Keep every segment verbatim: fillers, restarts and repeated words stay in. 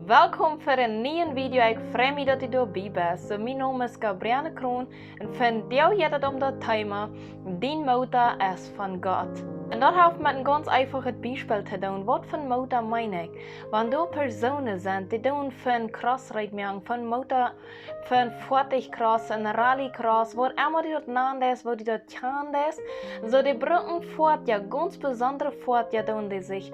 Welkom fa een nieet Video. Ekj frei mie, daut du doabie best. Soo, mien Nomen es Gabrielle Kroon un vondoag jeit et om daut Thema: Dien Mota es von Gott. Un daut haft met een gaunz eefachet Biespel to doonen. Waut fa Mota meen ekj? Wan doa Persoonen sent, dee doonen von Cross reed moaken, von Mota, von Foatich Cross, een Rally Cross, waut emma du daut nand es, waut du daut kjand es. Soo, dee brucken Foatja, gaunz besondre Foatja doonen dee sikj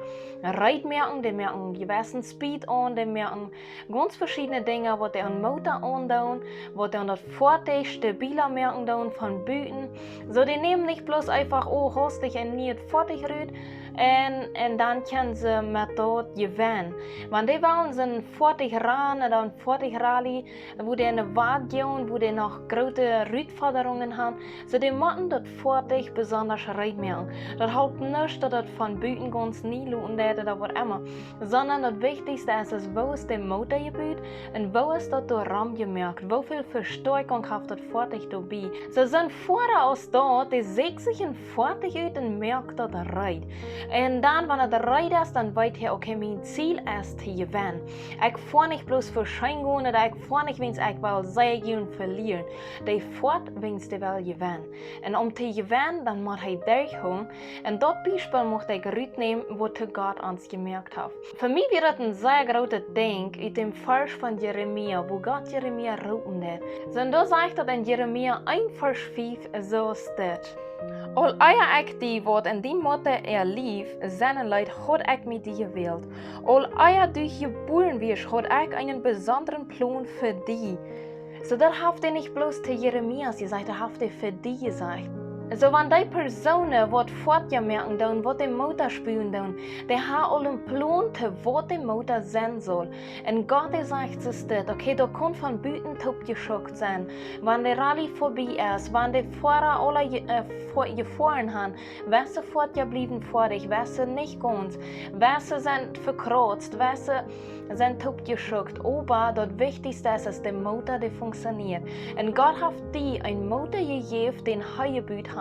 reed moaken, dee moaken jewessen Speed aun, dee moaken gaunz veschiedne Dinja, waut dee aun Mota aundoonen, waut dee aun daut Foatich stabiela moaken doonen von buten. Soo, dee nämen nich bloos eefach, oh, haustich een nieet Foatich rut un, un dan kjennen see met daut jewennen. Wan dee wellen soon Foatich rannen, dan Foatich Rally, wua dee enne Wad gonen, wua dee noch groote Rutfodrungen haben, soo, dee motten daut Foatich besonda reed moaken. Daut halpt nuscht, daut daut von buten gaunz nie loten deit ooda waut emma. Sonda daut Wichtichste es, es, woo es de Mota jebut un woo es daut doa rom jemoakt? Woo väl Vestoakjunk haft daut Foatich doabie? Soo, soon Foara aus daut, dee sieekjt sikj een Foatich ut un moakt daut reed. Un dan, wan et reed es, dan weet hee, okay, mien Ziel es to jewennen. Ekj foa nich bloos fa scheen gonen, ooda ekj foa nich, wiels ekj well seajen un velieren. Dee foat, wiels dee well jewennen. Un om to jewennen, dan mott hee derchgonen. Un daut Biespel mucht ekj rutnämen, waut Gott ons jemoakt haft. Fa mie wia daut een sea grootet Dinkj ut däm Varsch von Jeremia, wua Gott Jeremia roopen deed. Soo, un doa sajcht daut en Jeremia eent Varsch fief, soo steit: Aul ea ekj die, waut en dien Mutta äa Lief sennen leet, haud ekj mie die jewält. Aul ea du jebuaren wieescht, haud ekj eenen besondren Plon fa die. Soo, daut haft hee nich bloos to Jeremias jesajcht, daut haft hee fa die jesajcht. Soo, wan dee Persoonen, waut Foatja moaken doonen, waut de Mota spulen doonen, dee haben aul een Plon to, waut de Mota sennen saul. Un Gott, dee sajcht, soo steit, okay, daut kaun von buten toopjeschukt sennen. Wan de Rally verbie es, wan de Foara aula je-, äh, vo-, jefoaren haben, wesse Foatja bliewen foadich, wesse nich gaunz, wesse sent vekrautst, wesse sent toopjeschukt, oba daut Wichtichste es, es de Mota, dee funktioniert. Un Gott haft die een Mota jejäft, dän hee jebut haft.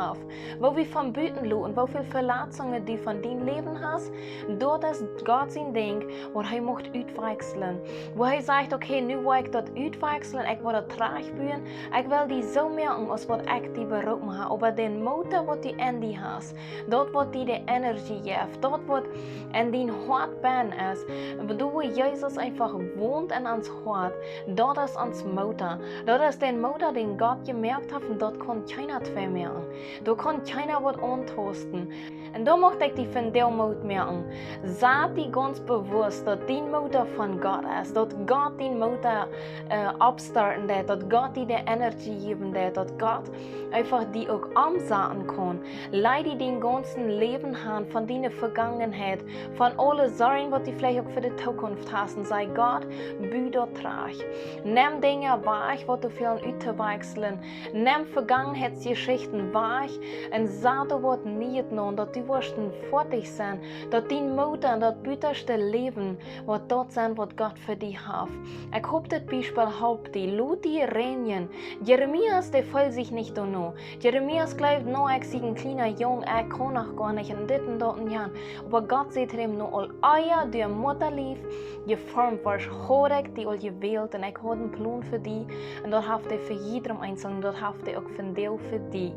Woo wie von buten loten, woo väl Veletzungen du von dien Läwen hast, daut es Gott sien Dinkj, waut hee mucht utwakjslen. Wua hee sajcht, okay, nu woa ekj daut utwakjslen, ekj woa daut trajchtbuen, ekj well die soo moaken, aus waut ekj die beroopen hab. Oba dän Mota, waut du en die hast, daut waut die de Energie jeft, daut waut en dien Hoat bennen es, doa wua Jesus eefach wont en ons Hoat, daut es ons Mota. Daut es dän Mota, dän Gott jemoakt haft, un daut kaun kjeena tweimoaken. Doa kaun kjeena waut auntausten. Un doa mucht ekj die vondoag Moot moaken. Saj die gaunz bewusst, daut dien Mota von Gott es, daut Gott dien Mota, äh, oppstarten deit, daut Gott die de Energie jäwen deit, daut Gott eefach die uk omsaten kaun. Laj die dän gaunzen Läwen han von diene Vegangenheit, von aule Sorjen, waut du veleicht uk fa de Tookunft hast, un saj: Gott, bu daut trajcht. Nem Dinja wajch, waut du fälen uttowiekjslen. Nem Vegangenheitsjeschichten wajch un saj doa waut Nieet aun, daut du woascht foadich sennen, daut dien Mota un daut butaschte Läwen woat daut sennen, waut Gott fa die haft. Ekj hop, daut Biespel halpt die. Lot die reinjen. Jeremias, dee feeld sikj nich doano. Jeremias jleewd: Na, ekj sie een kjliena Jung, ekj kaun noch goanich un dit un daut un jant. Oba Gott säd to am: Na, aul ea du em Muttalief jeformt woascht, haud ekj die aul jewält un ekj haud een Plon fa die. Un daut haft hee fa jiedrem Eenzelnen, daut haft hee uk vondoag fa die.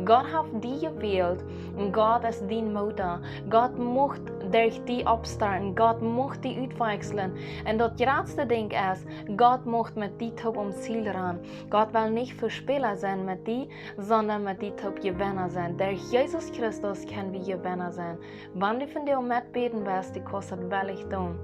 Gott haft die jewält un Gott es dien Mota. Gott mucht derch die oppstarten, Gott mucht die utwiekjslen. Un daut jratste Dinkj es, Gott mucht met die toop aum Ziel rannen. Gott well nich Vespäla sennen met die, sonda met die toop Jewenna sennen. Derch Jesus Christus kjenn wie Jewenna sennen. Wan du vondoag metbäden west, du kaust daut wellich doonen.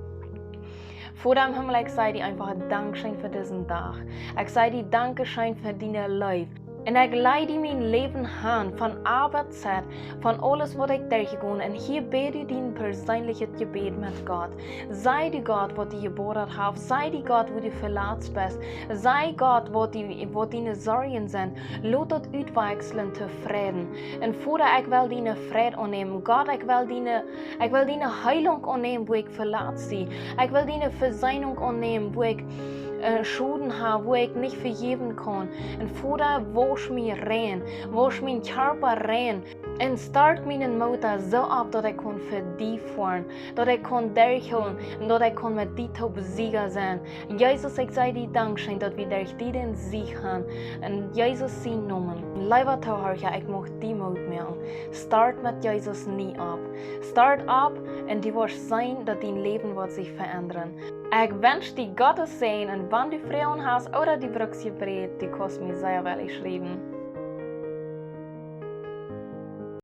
Voda em Himmel, ekj saj die eefach een Dankscheen fa disen Dach. Ekj saj die Dankscheen fa diene Leew. Un ekj laj die mien Läwen han, von A bat Z, von aules waut ekj derchjegonen. Un hia bäd du dien perseenlichet Jebäd met Gott. Saj du Gott, waut die jebodat haft. Saj du Gott, wua du veletzt best. Saj Gott, waut die, waut diene Sorjen sent. Lot daut utwiekjslen to Fräd. Un Voda, ekj well diene Fräd aunnämen. Gott, ekj well diene, ekj well diene Heilunk aunnämen, wua ekj veletzt sie. Ekj well diene Veseenunk aunnämen, wua ekj, äh, Schoden hab, wua ekj nich vejäwen kaun. Un Voda, wausch mie rein, wausch mien Kjarpa rein. Un start mienen Motor soo opp, daut ekj kaun fa die foaren, daut ekj kaun derchhoolen un daut ekj kaun met die toop Sieger sennen. Jesus, ekj saj die Dankscheen, daut wie derch die dän Sieg haben. En Jesus sienen Nomen. Leewa Toohiera, ekj mucht die Moot moaken. Start met Jesus nu opp. Start opp un du woascht seenen, daut dien Läwen woat sikj veendren. Ekj wensch die Gottes Säajen un wan du Froagen hast ooda du brukst Jebäd, du kaust mie sea woll schriewen.